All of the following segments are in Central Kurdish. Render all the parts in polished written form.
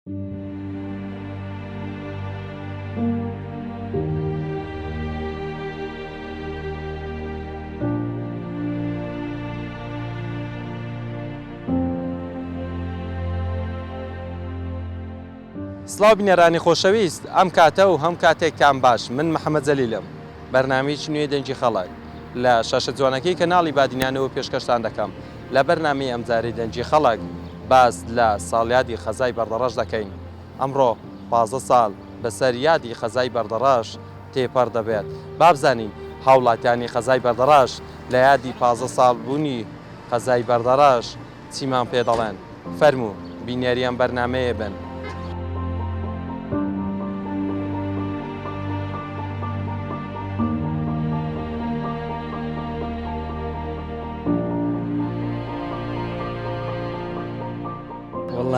سڵاو بینەرانی خۆشەویست ئەم کاتە و هەم کاتێکتان باش من محەممەد جەلیلم بەرنامەیەکی نوێی دەنگی خەڵک لە شاشە جوانەکەی کەناڵی بادینانەوە پێشکەشتان دەکەم لە بەرنامەی ئەمجارەی دەنگی خەڵک باس لە ساڵیادی قەزای بەردەڕەش دەکەین ئەمڕۆ 15 ساڵ بەسەر یادی قەزای بەردەڕەش تێپەڕ دەبێت بابزانین هاوڵاتیانی قەزای بەردەڕەش لە یادی 15 ساڵ بوونی قەزای بەردەڕەش چیمان پێ دەڵێن؟ فەرموو بینەری ئەم بەرنامەیە بن.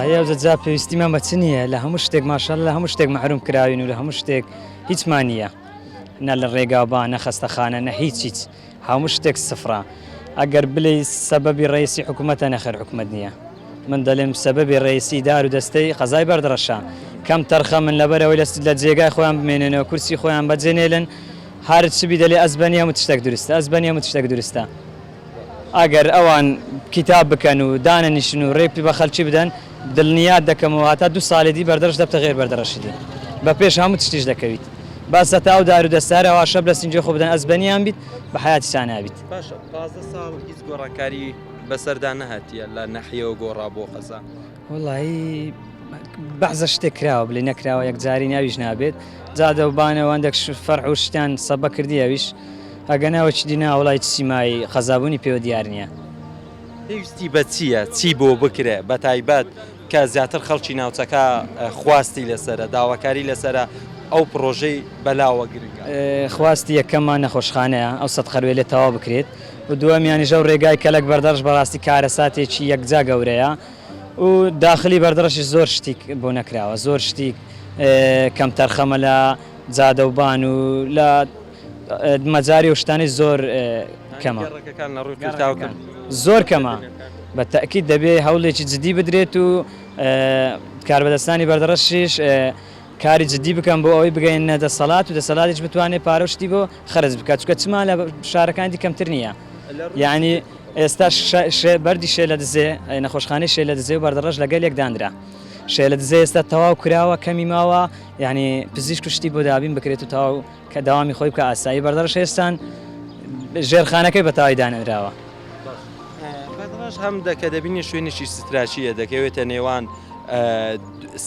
وەڵاهی ئەوجە جا پێویستیمان بە چ نییە لە هەموو شتێک ماشاءاللە لە هەموو شتێک مەحروم کراوین و لە هەموو شتێک هیچمان نییە نە لە ڕێگاوبان نە خەستەخانە نە هیچ هیچ هەموو شتێک سفرە ئەگەر بلێی سەبەبی ڕەیسی حکومەتە نەخێر حکومەت نییە من دەلێم سەبەبی ڕەیسی دار و دەستەی قەزای بەردڕەشە کەم تەرخە من لەبەرەوەی لە لە جێگای خۆیان بمێنێنەوە کورسی خۆیان بەجێ نێلن هەر چ بی دەلێ ئەزبەنی هەموو تشتەک دروستە ئەزبەنی هەموو تشتەک دروستە ئەگەر ئەوان کیتاب بکەن و دانەنیشن و رێ بە خەلکی بدەن دلنیات دەکەمەوە هەتا دوو سالێ دی بەردەرش دەبتە غێر بەردەرەشی دی بە پێش هەموو تشتیش دەکەویت بەس هەتا ئەو دارو دەستە هەر ئەوا شەب لە سینگی خۆ بدەن ئەزبەنیان بیت بە حەیاتیشا نابیت. باشە 15 ساڵ هیچ گۆڕانکاری بەسەردا نەهاتیە لە نەحیەوە گۆڕا بۆ قەزا؟ وەڵایی بەعزە شتێک کراوە بلێ نەکراوە یەکجاری ناویش نابێت جادە و بانەوە هەندێک فەرع و شتیان سەبە کردی ئەویش ئەگەنا وەکی دی نا وەڵای چ سیمای قەزابوونی پێوە دیار نییە. پێویستی بە چییە چی بۆ بکرێ بە تایبەت کە زیاتر خەڵکی ناوچەکە خواستی لەسەرە داواکاری لەسەرە ئەو پڕۆژەی بەلاوە گرنگە؟ خواستی یەکەممان نەخۆشخانەیە ئەو سەد قەروێلە تەواو بکرێت و دووەمیانیش ئەو ڕێگای کەلەک بەردەڕش بەڕاستی کارەساتێکی یەکجا گەورەیە و داخلی بەردەڕەشیش زۆر شتی بۆ نەکراوە زۆر شتی کەمتەرخەمە لە جادەوبان و لە مەجاری و شتانی زۆر کەمە زۆر کەمە بە تەئکید دەبێ هەوڵێکی جدی بدرێت و کاربەدەستانی بەردەڕەشیش کاری جدی بکەن بۆ ئەوەی بگەینە دەسەڵات و دەسەڵاتیش بتوانێت پارە و شتی بۆ خەرج بکات چونکە چما لە شارەکانی دی کەمتر نییە یعنی ئێستا بەردی شێلەدزێ نەخۆشخانەی شێلەدزێ و بەردەڕەش لەگەل یەک دانرا شێلەدزێ ئێستا تەواو کراوە کەمی ماوە یعنی پزیشک و شتی بۆ دابین بکرێت و تەواو کە داوامی خۆی بکە ئاسایی بەردەڕەش ئێستان ژێرخانەکەی بە تەواوی دانەنراوە. بەردەڕەش هەم دەکە دەبینی شوێنێکی ستراتیژییە دەکەوێتە نێوان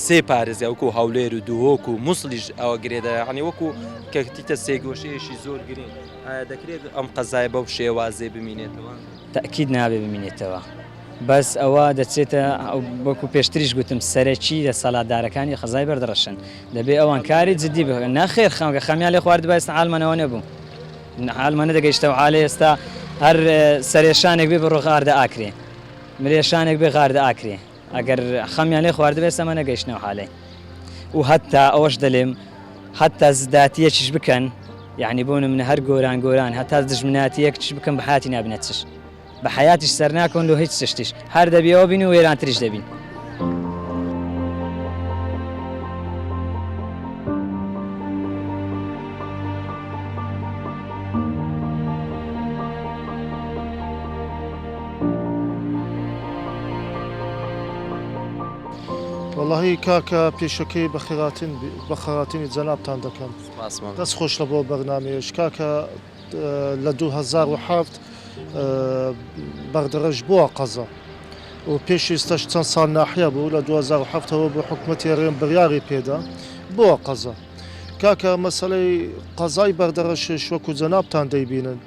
سێ پارێزگا وەکو هەولێر و دهۆک و موسڵیش ئەوە گرێدە یعنی وەکو کە تیتە سێگۆشەیەکی زۆر گرنگ ئایا دەکرێت ئەم قەزایە بەو شێوازەی بمینێتەوە؟ تەئکید نابێ بمینێتەوە بەس ئەوە دەچێتە وەکو پێشتریش گوتم سەرەکی دەسەلاتدارەکانی قەزای بەردەڕەشن دەبێ ئەوان کاری جدی بکەن نەخێر خەمگە خەمیان لێ خواردبا ئێستا عالمانەوە نەبوو عالمانە دەگەیشتەوە عالێ ئێستا هەر سەرێشانێک بێ بڕۆ غاردە ئاکرێ ملێشانێک بێ غاردە ئاکرێ ئەگەر خەمیان لێ خواردبێ ئێستا ئەمە نەگەیشتنە ئەو حالەی و هەتا ئەوەش دەلێم هەتا زداتیەکیش بکەن یعنی بۆ نمونە هەر گۆران گۆران هەتا دژمناتیەکیش بکەن بە حیاتی نابنە چش بە حیاتیش سەرناکەون لۆ هیچ چشتیش هەر دەبی ئەوە بین و وێرانتریش دەبین. وەڵاهی کاکە پێشەکەی بەخێراتن بەخەراتنی جەنابتان دەکەم دەست خۆش لە بۆ بەرنامەیەش کاکە لە 2007 بەغدەڕەش بووە قەزا و پێش ئێستاش چەند ساڵ ناحیە بوو لە 2007 ەوە بۆ حکومەتی هەرێم بڕیاری پێدا بووە قەزا کاکە مەسەلەی قەزای بەردەڕەشش وەکو جەنابتان دەیبینن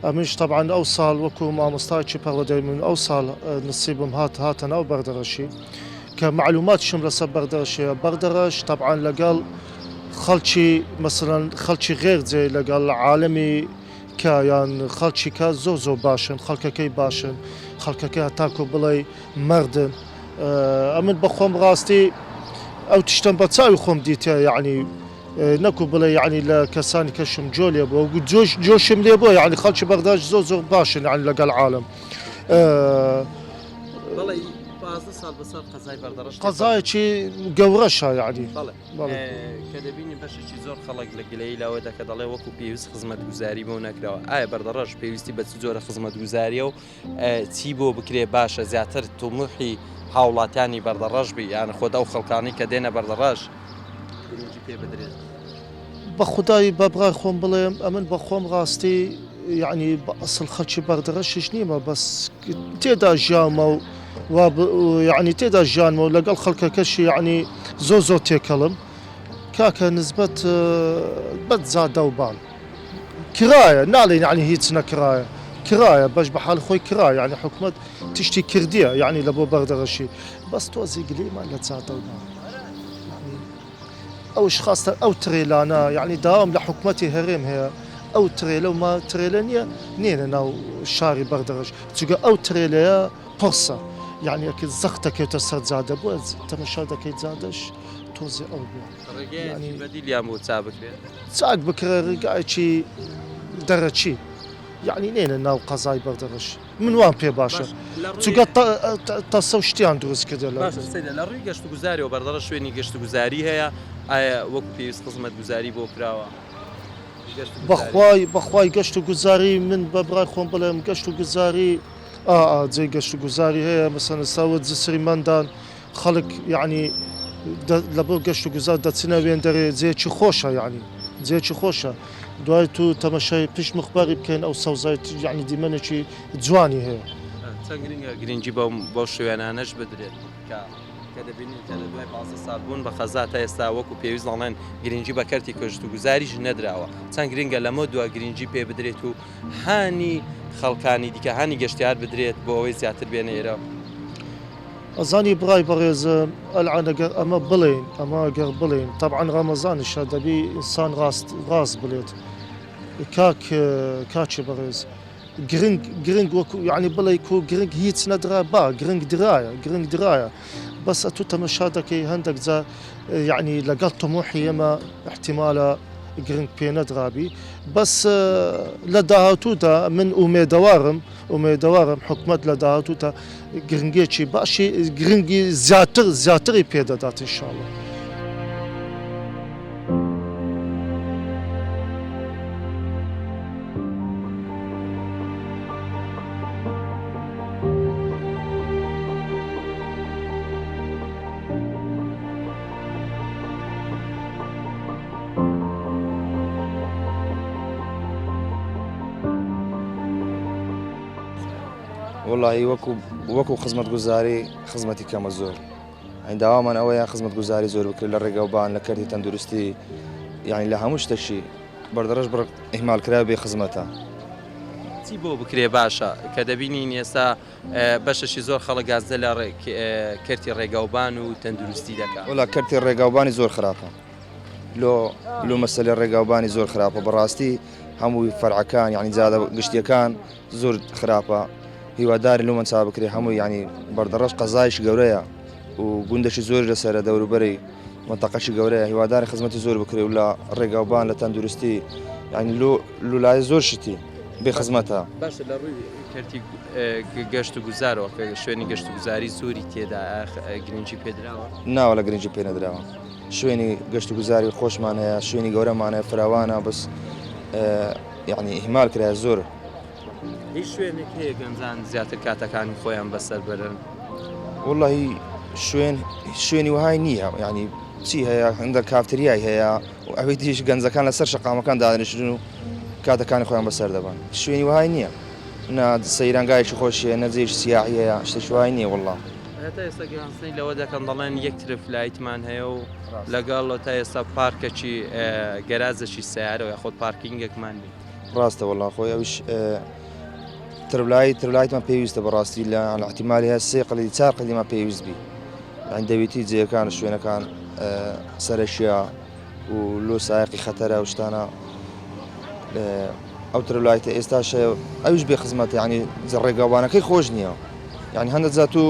ئەمنیش تەبعەن ئەو ساڵ وەکو مامۆستایەکی پەروەردەی من ئەو ساڵ نسیبم هات هاتە ناو بەردەڕەشی کە مەعلوماتیشم لەسەر بەردەڕەش هەیە بەردەڕەش تەبعەن لەگەڵ خەڵکی مەسەلەن خەڵکی غێر جێ لەگەڵ عالەمی کە یان خەڵکی کە زۆر زۆر باشن خەڵکەکەی باشن خەڵکەکە هەتاکو بڵێ مەردن ئەمن بەخۆم ڕاستی ئەو تشتم بە چاوی خۆم دیتە یعنی نەکو بڵێ یەعنی لە کەسانی کەشم جۆ لێ بووە و جۆش جۆشم لێ بووە یەعنی خەڵکی بەغداش زۆر زۆر باشن یەعنی لەگەڵ عالەم. بەڵێ. 15 ساڵ بەسەر قەزای بەردەڕەش قەزایەکی گەورەشە یعنی. بەڵێ کە دەبینی بەشێکی زۆر خەڵک لە گلەیی لەوە دەکە دەڵێ وەکو پێویست خزمەتگوزاری بۆ نەکراوە ئایا بەردەڕەش پێویستی بە چ جۆرە خزمەتگوزاریە و چی بۆ بکرێ باشە زیاتر تموحی هاوڵاتیانی بەردەڕەش بی یان خۆت ئەو خەڵکانی کە دێنە بەردەڕەش گرنگی پێ بدرێت. بە خودای بە برای خۆم بڵێم ئەمن بە خۆم ڕاستی یعنی بە ئەسڵ خەڵکی بەردەڕەشیش نیمە بەس تێدا ژیامە و وا یعنی تێدا ژیانمە و لەگەڵ خەڵکەکەشی یعنی زۆر زۆر تێکەڵم کاکە نسبەت بەد جادە و بان کرایە ناڵێن یعنی هیچ نەکرایە کرایە بەش بە حال خۆی کرا یعنی حکومت تشتی کردیە یعنی لە بۆ بەردەڕەشی بەس تۆزی گلەیمان لە جادە و بان یعنی ئەوش خاستە ئەو ترێلانە یعنی داوام لە حکومەتی هەرێم هەیە ئەو ترێلە و ما ترێلە نییە نێنە ناو شاری بەردەڕەش چونکە ئەو ترێلەیە قورسە یعنی ئەکە زەخت دەکەوتە سەر جادە بۆ تەمەشا دەکەی جادەش تۆزێ ئەو بووە ڕێگەیەکی بەدیلیان بۆ چا بکرێت چاک بکرێ ڕێگایەکی دەرەکی یعنی نێنە ناو قەزای بەردەڕەش من وام پێ باشە چونکە تەسە و شتیان دروست کردە لە باشە سەیدە لە ڕووی گەشتوگوزاریەوە بەردەڕەش شوێنی گەشتوگوزاری هەیە ئایا وەکو پێویست خزمەتگوزاری بۆ کراوە؟ بەخوای بەخوای گەشت و گوزاری من بە برای خۆم بڵێم گەشت و گوزاری ئا ئا جێی گەشت و گوزاری هەیە مەسەن ئێستا جسری مەندان خەڵک یەعنی لە بۆ گەشت و گوزار دەچنە وێندەرێ جێیەکی خۆشە یەعنی جێیەکی خۆشە دوای تو تەمەشای پشت مخباری بکەین ئەو سەوزای یەعنی دیمەنێکی جوانی هەیە. چەند گرنگە گرنگی بەو بەو شوێنانەش بدرێت کە کە دەبینین کە لە دوای 15 سال بوون بە قەزا تا ئێستا وەکو پێویست دەڵێن گرنگی بە کەرتی گەشت و گوزاریش نەدراوە چەند گرنگە لەمە دوا گرنگی پێ بدرێت و هانی خەڵکانی دیکە هانی گەشتیار بدرێت بۆ ئەوەی زیاتر بێنە ئێرە. ئەزانی برای بەڕێزم ئەلعان ئەگەر ئەمە بڵێین ئەمە گەر بڵێین تەبعەن ڕەمەزانیشە دەبی ئینسان ڕاست ڕاست بڵێت کاک کاکی بەڕێز گرنگ گرنگ وەکو یعنی بڵێ کو گرنگ هیچ نەدرا با گرنگ درایە گرنگ درایە بەس ئەتوو تەمەشا دەکەی هەندێک جا یعنی لەگەڵ تموحی ئێمە احتیمالە گرنگ پێ نەدرابی بەس لە داهاتوودا من ئومێدەوارم ئومێدەوارم حکومەت لە داهاتوودا گرنگیەکی باشی گرنگی زیاتر زیاتری پێدەدات ان شاء اللە. وەڵاهی وەکو وەکو خزمەتگوزاری خزمەتی کەمە زۆر ئەین داوامان ئەوەیە خزمەتگوزاری زۆر بکرێت لە ڕێگەوبان لە کەرتی تەندروستی یعنی لە هەموو شتەشی بەردەڕەش بڕ ئیهمال کرا بێ خزمەتە. چی بۆ بکرێ باشە کە دەبینین ئێستا بەشەشی زۆر خەڵک گازدە لە کەرتی ڕێگاوبان و تەندروستی دەکات. وەڵا کەرتی ڕێگاوبانی زۆر خراپە لۆ لۆ مەسەلەی ڕێگاوبانی زۆر خراپە بەڕاستی هەمووی فەرعەکان یعنی جادە گشتیەکان زۆر خراپە هیواداری لۆمان چا بکرێ هەموو یعنی بەردەڕەش قەزایش گەورەیە و گوندەشی زۆر لەسەرە دەوروبەری منتەقەشی گەورەیە هیواداری خزمەتی زۆر بکرێ و لە ڕێگاوبان لە تەندروستی یعنی لۆ لولای زۆر شتی بێ خزمەتە. باشە لە ڕووی کەرتی گەشت و گوزارەوە کە شوێنی گەشت و گوزاری زۆری تێدا گرنگی پێدراوە؟ ناوە لە گرنگی پێ نەدراوە شوێنی گەشت و گوزاری خۆشمان هەیە شوێنی گەورەمان هەیە فراوانە بەس یعنی ئیهمال کرایە زۆر. هیچ شوێنێک هەیە گەنجان زیاتر کاتەکانی خۆیان بەسەر بەرن؟ وەڵی شوێن شوێنی وهای نییە یعنی چی هەیە هەندە کافتریای هەیە و ئەوی دیش گەنجەکان لەسەر شەقامەکان دادنیشتن و کاتەکانی خۆیان بەسەر دەبەن شوێنی وهای نییە نە سەیرانگایەکی خۆشیە نە جێیەکی سیاحی هەیە شتێکی وهای نییە وەڵڵا. هەتا ئێستا گەنجانی لەوە دەکەن دەڵێن یەک ترف لایتمان هەیە و لەگەڵ تا ئێستا پارکەکی گەرازەکی سیارە و یاخۆد پارکینگێکمان نییە. ڕاستە وەڵا خۆی ئەوش ترلای ترلایتمان پێویستە بەڕاستی لە احتیمالی هەیە سێ قەلی چار قەلیمان پێویست بی یان دەویتی جێیەکان شوێنەکان سەرەکیە و لۆ سایەقی خەتەرە و شتانە ئەو ترلایتە ئێستاش هەیە ئەویش بێ خزمەتە ینی ڕێگاوانەکەی خۆش نییە یعنی هەندە جا تو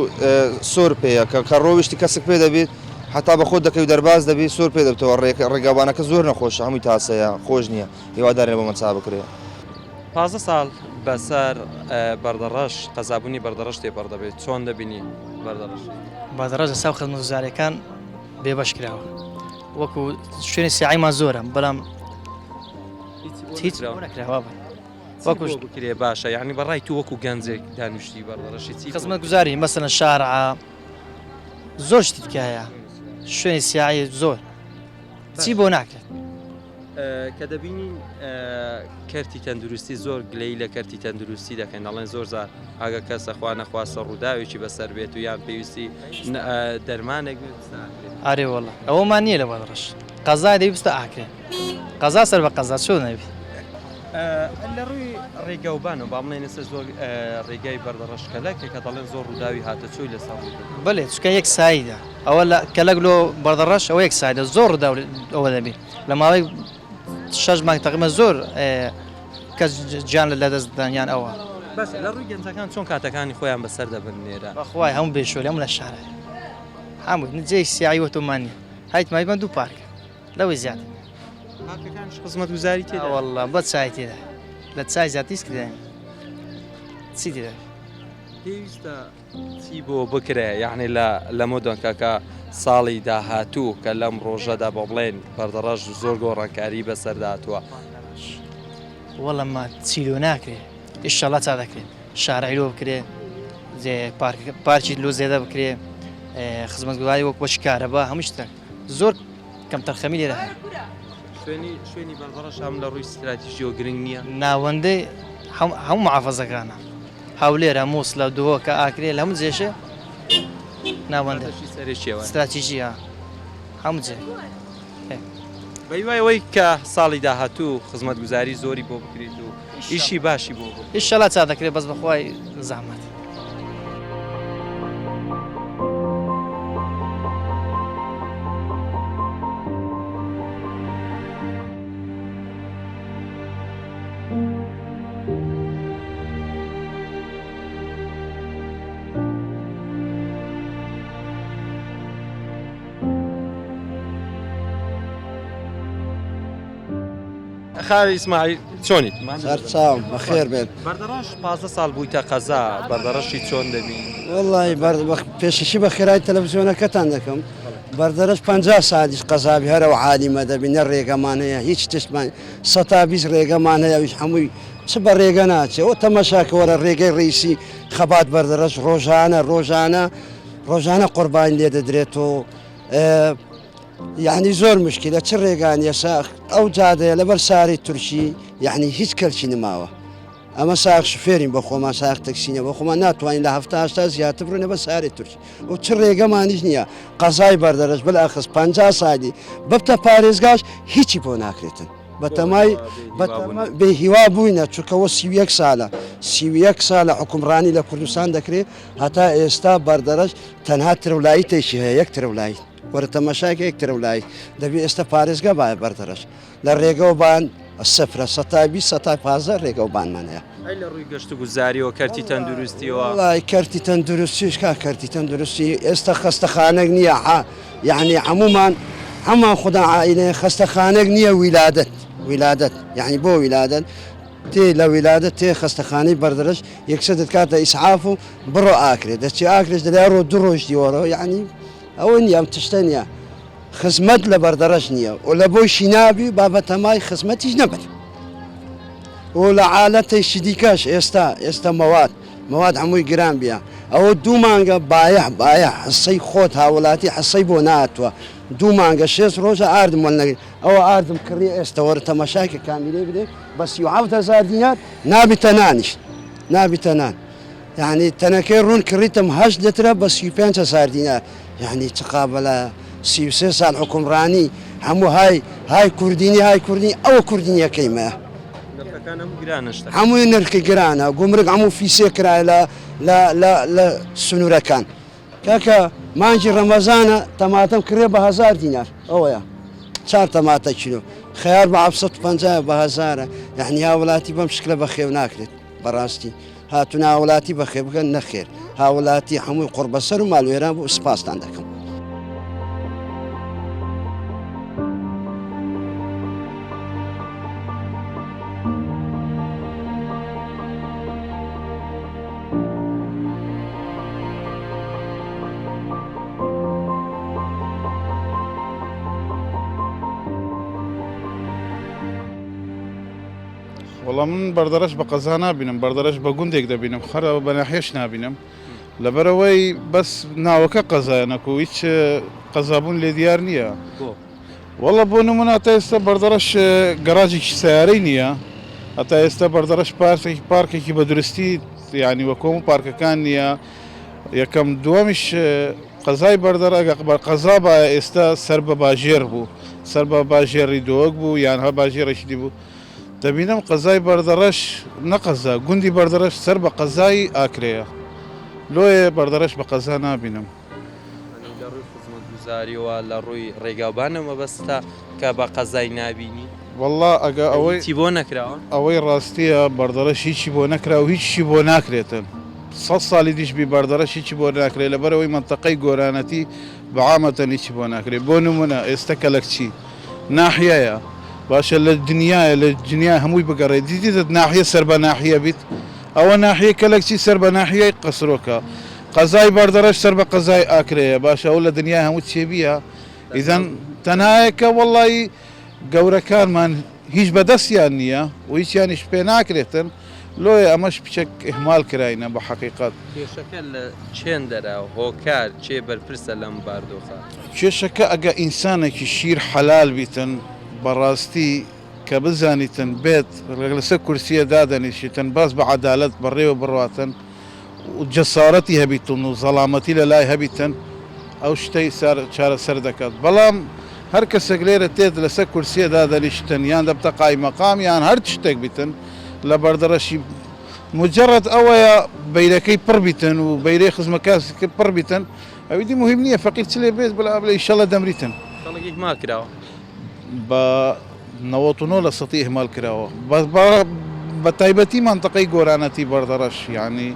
سۆر پێیە کە کە ڕۆیشتی کەسک پێ دەبێت حتا بە خۆت دەکەی و دەرباز دەبی سۆر پێ دەبتەوە ڕێگاوانەکە زۆر نەخۆشە هەمووی تاسەیە خۆش نییە هیوادارین بۆمان چا بکرێ. 15 ساڵ بەسەر بەردەڕەش قەزابوونی بەردەڕەش تێپەڕ دەبێت چۆن دەبینی بەردەڕەش؟ بەردەڕەش لە ساو خزمەتگوزاریەکان بێبەش کراوە وەکو شوێنی سیاحیمان زۆرە بەڵام هیچ نەکراوە وەکو بکرێ باشە یعنی بەڕای تو وەکو گەنجێک دانیشتی بەردەڕەشی چی خزمەتگوزاری مەسەلەن شارع زۆر شتی دیکە هەیە شوێنی سیاحی زۆر چی بۆ ناکرێت کە دەبینین کەرتی تەندروستی زۆر گلەی لە کەرتی تەندروستی دەکەن دەڵێن زۆر زار ئاگە کەسە خوا نەخواستە ڕووداوێکی بەسەر بێت و یان پێویستی دەرمانێک ئارێ وەڵا ئەوەمان نییە لە بەدڕش قەزای دەی بستە ئاکرێ قەزا سەر بە قەزا چۆن نەبی لە ڕووی ڕێگاوبانەوە با بڵێن ئێستا زۆر ڕێگای بەردەڕەش کەلەکە کە دەڵێن زۆر ڕووداوی هاتەچۆی لەسەر ڕوو بەێ چکە یەک سایدە ئەوە لە کەلەک لۆ بەردەڕەش ئەوە یەک سایدە زۆر ڕووداو ئەوە دەبی لە ماوەی شەش مانگ تەقریبەن زۆر کەس گیان لە دەست دەدەن یان ئەوە. باشە لە ڕووی گەنجەکان چۆن کاتەکانی خۆیان بەسەر دەبن لێرە؟ بەخوای هەموو بێ شۆری هەموو لە شارە هەموو جێی سیایی وەتۆمان نییە هەیت مایبەن دوو پارکە لەوەی زیاتر پارکەکانیش خزمەتگوزاری تێدا والله بە چای تێدا لە چای زیاتر هیچ تێدا نییە. چی تێدا پێویستە چی بۆ بکرێ یەعنی لە لەمە دۆنکە کە ساڵی داهاتوو کە لەم ڕۆژەدا بۆ بڵێن پەردەڕەش زۆر گۆڕانکاری بەسەردا هاتووە. وەڵا ما چی لۆ ناکرێ ئیشەڵا چا دەکرێت شارعی لۆ بکرێ پارکی لۆ زێدە بکرێ خزمەتگوزاری وەک وەچ کارەبا هەموو شتێک زۆر کەمتەرخەمی لێرە هەیە. شوێنی شوێنی بەردەڕەش هەم لە ڕووی ستراتیژیەوە گرنگ نییە؟ ناوەندەی هەموو محافەزەکانە هەولێرە مووسلە دهۆکە ئاکرێ لە هەموو جێشێ ناوەندە ستراتیژیە هەموو جێ. بەهیوای ئەوەی کە ساڵی داهاتوو خزمەتگوزاری زۆری بۆ بکریت و ئیشی باشی بۆ بکرێت. ئیشەڵا چا دەکرێت بەس بەخوای زەحمەت. خاوی ئیسماعیل چۆنیت؟ سەرچاوم بەخێر بێت. بەردەڕەش 15 ساڵ بوویتە قەزا بەردەڕەشی چۆن دەبی؟ وەڵی پێشەکی بە خێرای تەلەڤزیۆنەکەتان دەکەم بەردەرەش 50 سالیش قەزابی هەرەوە عالیمە دەبی نە ڕێگەمان هەیە هیچ تشتمان سەتا 20 ڕێگەمان هەیە ئەویش هەمووی چ بە ڕێگە ناچێ ئەوە تەمەشاکە وەرە ڕێگەی ڕیسی خەبات بەردەڕەش ڕۆژانە ڕۆژانە ڕۆژانە قوربانی لێ دەدرێت و یعنی زۆر مشکلە چ ڕێگانیە ساخ ئەو جادەیە لەبەر ساری تورکی یعنی هیچ کەلکی نماوە ئەمە ساخ شفێرین بە خۆمان ساخ تەکسینە بە خۆمان ناتوانین لە هەفتا هەشتا زیاتر بڕۆینە بە ساری تورکی و چ ڕێگەمانیش نییە قەزای بەردەرەش بەلاخست پ سالی ببتە پارێزگاش هیچی بۆ ناکرێتن بەتەمای بێ هیوا بووینە چونکەوە 31 سالە 31 سالە حکومڕانی لە کوردستان دەکرێت هەتا ئێستا بەردەرەش تەنها ترولایتێکی هەیە یەک ترولایت وەرە تەماشایکە یەک ترولایت دەبی ئێستا پارێزگا باە بەردەرەش لە ڕێگەوە بان سفرە سەتا 20 سەتا پازە ڕێگەوە بانمان هەیە. ئەی لە ڕووی گەشت و گوزاریەوە کەرتی تەندروستیەوە؟ وەڵای کەرتی تەندروستیش کا کەرتی تەندروستی ئێستا خەستەخانەک نییە عا یعنی هەموومان هەمان خودان عائلەیە خەستەخانەک نییە ویلادەت ویلادەت یعنی بۆ ویلادەت تێ لە ویلادەت تێ خەستەخانەی بەردەرەش یەکسەر دەتکاتە ئیسعاف و بڕۆ ئاکرێ دەچی ئاکرێش دەلای ڕۆ دوو ڕۆژ دیوەڕۆ یعنی ئەوە نییە ئەم تشتە نییە خزمەت لە بەردەڕەش نییە و لە بۆیشی نابی با بەتەمای خزمەتیش نەبن و لە عالەتێکی دیکەش ئێستا ئێستا مەواد مەواد هەمووی گران بیە ئەوە دوو مانگە بایە بایە حسەی خۆت هاوڵاتی حسەی بۆ ناتوە دوو مانگە شێست ڕۆژە ئاردم وەرنەگرت ئەوە ئاردم کڕی ئێستا وەرە تەماشاکە کامیرەی بدەی بە 37 هەزار دینار نابیتە نانیش نابیتە نان یعنی تەنەکەی ڕوون کڕیتم هەشت لترە بە 35 هەزار دینار یعنی چ قابلە 33 ساڵ حکومڕانی هەموو های های کوردینی های کوردی ئەوە کوردینیەکەی مە نرخەکان هەموو گرانە شتەکان. هەمووی نرخی گرانە گومرگ هەموو فیسێ کرایە لە لە لە لە سنوورەکان کاکە مانگی ڕەمەزانە تەماتەم کڕێ بە هەزار دینار ئەوەیە چار تەماتە کیلۆ خەیار بە 750 بە هەزارە یعنی هاوڵاتی بەم شکلە بەخێو ناکرێت بەڕاستی هاتون هاوڵاتی بەخێ بکەن نەخێر هاوڵاتی هەمووی قوڕبەسەر و ماڵوێران بوو سپاستان دەکەم. وەڵا من بەردەڕەش بە قەزا نابینم، بەردەڕەش بە گوندێک دەبینم، خەرە بە ناحیەش نابینم. لەبەرئەوەی بەس ناوەکە قەزایە نەکو هیچ قەزابوون لێ دیار نییە. بۆ؟ وەڵا بۆ نمونە هەتا ئێستا بەردەڕەش گەراجێکی سەیارەی نییە، هەتا ئێستا بەردەڕەش پارتێکی پارکێکی بە دروستی یانی وەکو هەموو پارکەکان نییە. یەکەم دووەمیش قەزای بەردەڕ ئەگە بە قەزا بایە ئێستا سەر بە باژێر بوو سەر بە باژێڕی دۆک بوو یان هەر باژێڕێکی دی بوو دەبینم قەزای بەردەڕەش نە قەزا گوندی بەردەڕەش سەر بە قەزای ئاکرێیە لۆیە بەردەڕەش بە قەزا نابینم. یانی لە ڕووی خزمەتگوزاریەوە لە ڕووی ڕێگاوبانەوە مەبەستتە کە بە قەزای نابینی؟ وەڵا ئەگە ئەوەی هیچی بۆ نەکراوە؟ ئەوەی ڕاستیە بەردەڕەش هیچی بۆ نەکرا و هیچیشی بۆ ناکرێتن سەد ساڵی دیش بی بەردەڕەش هیچی بۆ ناکرێ لەبەرئەوەی مەنتەقەی گۆرانەتی بە عامەتەن هیچی بۆ ناکرێ بۆ نمونە ئێستە کەلەکچی ناحیەیە باشە لە دنیایە لە دنیا هەمووی بگەڕێ دیتت ناحیە سەر بە ناحیە بیت ئەوە ناحیەی کەلەکچی سەر بە ناحیەی قەسرۆکە قەزای بەردەڕەش سەر بە قەزای ئاکرێیە باشە ئەو لە دنیای هەموو چێبیە ئیزەن تەنهایەکە وەڵی گەورەکانمان هیچ بەدەستیان نییە و هیچیانیش پێ ناکرێتن لۆیە ئەمەش پچەک ئیهمال کراینە بە حەقیقەت. کێشەکە لە چێندەرە هۆکار کێ بەرپرسە لەم باردۆخە؟ کێشەکە ئەگە ئینسانێکی شیر حەلال بیتن بەڕاستی کە بزانیتن بێت لەسەر کورسیە دادەنیشیتن باس بە عەدالەت بەڕێوە بڕواتن و جەسارەتی هەبیتن و زەڵامەتی لە لای هەبیتن ئەو شتەی چارەسەر دەکات بەڵام هەر کەسێک لێرە تێت لەسەر کورسیە دادەنیشتن یان دەبتە قایمەقام یان هەر شتێک بیتن لە بەردەڕەشی مجرد ئەوەیە بەیرەکەی پڕ بیتن و بەیرەی خزمەکاسی پڕ بیتن ئەوی دی مهم نییە فەقیر چ لێ بێت بڵێ بڵێ ئیشەڵە دەمریتن. خەڵک ئیهمال کراوە. بە 99 لە سەتی ئیهمال کراوە بە تایبەتی مەنتەقەی گۆرانەتی بەردەڕەش یانی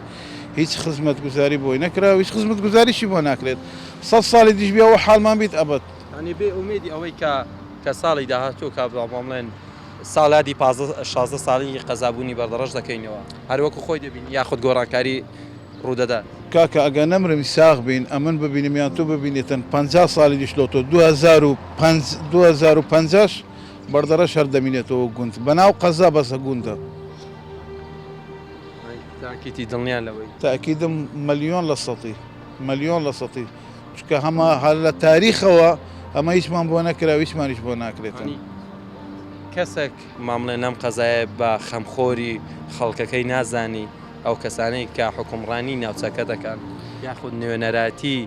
هیچ خزمەتگوزاری بۆی نەکراوە هیچ خزمەتگوزاریشی بۆ ناکرێت سەد ساڵی دیش بێ ئەوە حاڵمان بیت ئەبەد. یانی بێ ئومێدی ئەوەی کە کە ساڵی داهاتوو کە با بڵێن ساڵیادی 15 16 ساڵی قەزابوونی بەردەڕەش دەکەینەوە هەر وەکو خۆی دەبینی یاخود گۆڕانکاری ڕوودەدات. کاکە ئەگە نەمرم ساغ بین ئەمن ببینم یان تۆ ببینیتن 50 ساڵی دیش لۆ تۆ 2005 2050 ش بەردەڕەش هەر دەمینێتەوە گوند بەناو قەزا بەسە گوندە. تاکیتی دڵنیان لەوەی؟ تاکیدم ملیۆن لە سەتی ملیۆن لە سەتی چونکە هەمە هەر لە تاریخەوە ئەمە هیچمان بۆ نەکرا و هیچمانیش بۆ ناکرێتن. کەسێک مامڵێ لەم قەزایە بە خەمخۆری خەڵکەکەی نازانی ئەو کەسانەی کە حوکمڕانی ناوچەکە دەکەن یاخود نوێنەرایەتی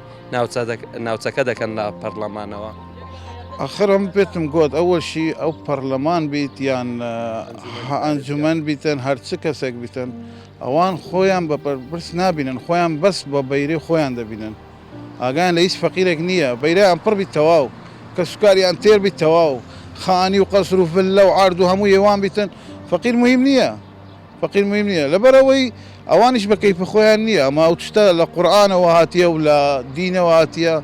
ناوچەکە دەکەن لە پەرلەمانەوە. ئاخر ئەم پێتم گۆت ئەوەشی ئەو پەرلەمان بیت یان ئەنجومەن بیتن هەر چ کەسێک بیتن ئەوان خۆیان بە بەرپرس نابینن خۆیان بەس بە بەیرەی خۆیان دەبینن ئاگایان لە هیچ فەقیرێک نییە بەیرەیان پڕ بیت تەواو کەسوکاریان تێر بیت تەواو خانی و قەسر و ڤللە و عەرد و هەموو یەوان بیتن فەقیر موهیم نییە فەقیر موهیم نییە لەبەرئەوەی ئەوانیش بە کەیفی خۆیان نییە ئەمە ئەو شتە لە قورئانەوە هاتیە و لە دینەوە هاتیە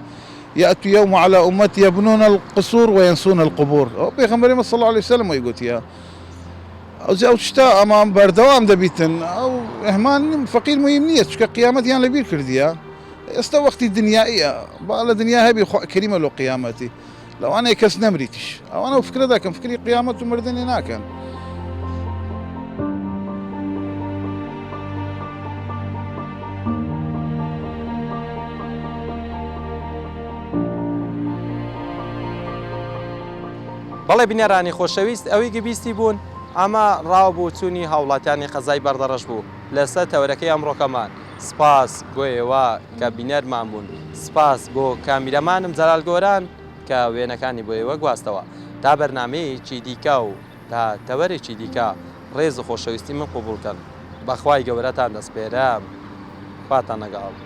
یأتوا يوم على أمتي يبنون القصور وينسون القبور ئەوە پێغەمبەری ئێمە صلی الله علیه وسلم وەی گوتیە ئەوجا ئەو شتە ئەمە بەردەوام دەبیتن ئەو ئەهمان فەقیر موهیم نییە چونکە قیامەتیان لەبیر کردیە ئێستا وەختی دنیاییە با لە دنیا هەبی خوا کەریمە لۆ قیامەتی لەوانەیە کەس نەمریتیش ئەوانە ئەو فکرە دەکەن فکری قیامەت و مردنی ناکەن. بەڵێ بینەرانی خۆشەویست ئەوەی گە بیستی بوون ئەمە ڕاو بۆچوونی هاوڵاتیانی قەزای بەردەڕەش بوو لەسەر تەوەرەکەی ئەمڕۆکەمان سپاس بۆ ئێوە کە بینەرمان بوون سپاس بۆ کامیرەمانم جەلال گۆران کە وێنەکانی بۆ ئێوە گواستەوە تا بەرنامەیەکی دیکە و تا تەوەرێکی دیکە ڕێز و خۆشەویستی من قبوڵ کەن بەخوای گەورەتان دەسپێرم خواتان لەگەڵ.